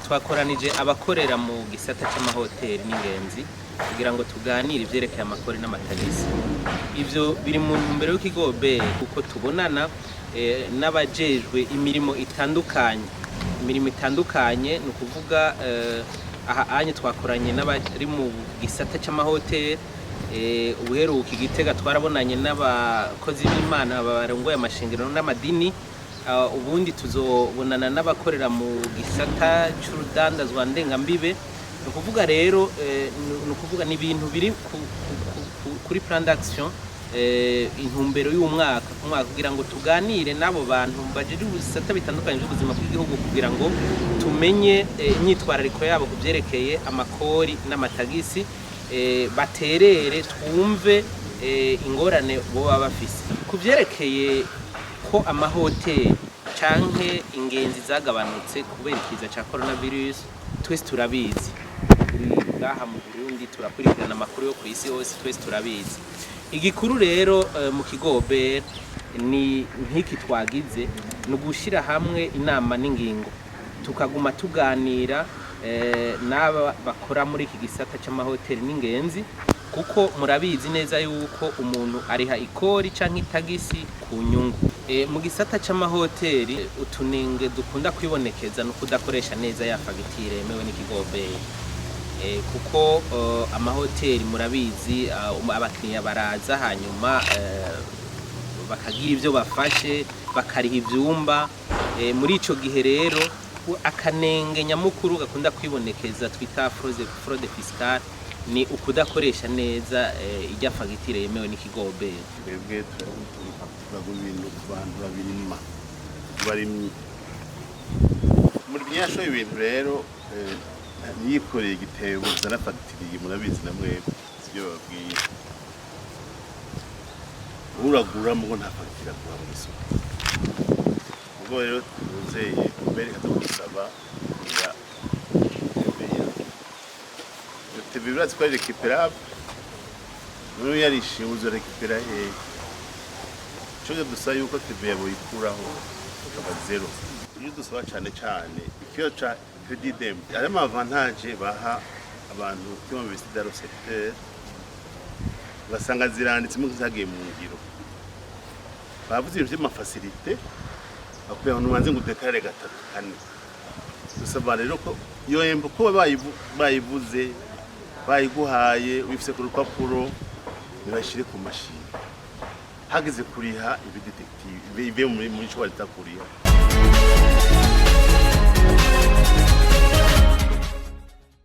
Twakoranije abakorera mu gisata c'amahoteli n'ingenzi kugira ngo tuganire ivyerekeye amakori n'amatagisi. Ivyo biri mu ntumbero y'ikigo OBR, kuko tubonana n'abajejwe imirimo itandukanye. Imirimo itandukanye ni ukuvuga aha anye twakoranye n'abari mu gisata c'amahoteli. Ubuheruka i Gitega twarabonanye n'abakozi b'Imana barongoye amashengero n'amadini. Ubundi tuzobonana n'abakorera mu gisata c'urudandazwa ndengambibe. Ni ukuvuga rero ni ukuvuga ni ibintu biri kuri plan d'action, intumbero y'umwaka ku mwaka, kugira ngo tuganire n'abo bantu bajejwe ibisata bitandukanye by'ubuzima bw'igihugu, kugira ngo tumenye imyitwarariko yabo ku vyerekeye amakori n'amatagisi, baterere, twumve ingorane boba bafise ku vyerekeye ko amahoteli canke ingenzi zagabanutse kubera ikiza ca coronavirus. Twese turabizi, turi ngaha mu Burundi turakurikirana amakuru yo ku isi hose, twese turabizi. Igikuru rero mu kigo OBR ni nk'iki twagize, ni ugushira hamwe inama n'ingingo, tukaguma tuganira n'aba bakora muri iki gisata c'amahoteli n'ingenzi, kuko murabizi neza yuko umuntu ariha ikori canke itagisi ku nyungu. Mu gisata c'amahoteli, utunenge dukunda kwibonekeza no kudakoresha neza ya fagitire yemewe n'ikigo OBR, kuko amahoteli murabizi, abakiriya baraza, hanyuma bakagira ivyo bafashe, bakariha ivyumba. Muri ico gihe rero akanenge nyamukuru gakunda kwibonekeza twita fraude fiscale ni ukudakoresha neza irya fagitire yemewe n'ikigo OBR. Twebwe turagura ibintu ku bantu babirima, ku barimyi. Umurimyi yashoye ibintu rero, yikoreye igitebo zana fagitire, murabizi na mwebwe, sibyo bababwiye? Uragura mugo nta fagitire agura mu isoko. Ubwo rero tuzeye mbere kaza gusaba ya TVA. Iyo TVA urazi ko ari récupérable, none yarishiye uzo récupéra hehe? Ico dusaba yuko TVA boyikuraho ikaba zéro. Iyo dusaba cane cane ikibazo ca crédit d'impôt, hariho ama avantage baha abantu qui ont investi dans le secteur, ugasanga ziranditse mu zagiye mu ngiro. Bavuze ibintu vy'ama facilités, bakubwira ngo nubanze ngo u déclare gatatu, kane. Dusaba rero ko iyo impôt ko bayivuze, bayiguhaye, uyifise ku rupapuro, ntibashire ku mashini, hageze kuriha ibe détective, ive muri ico barita kuriha.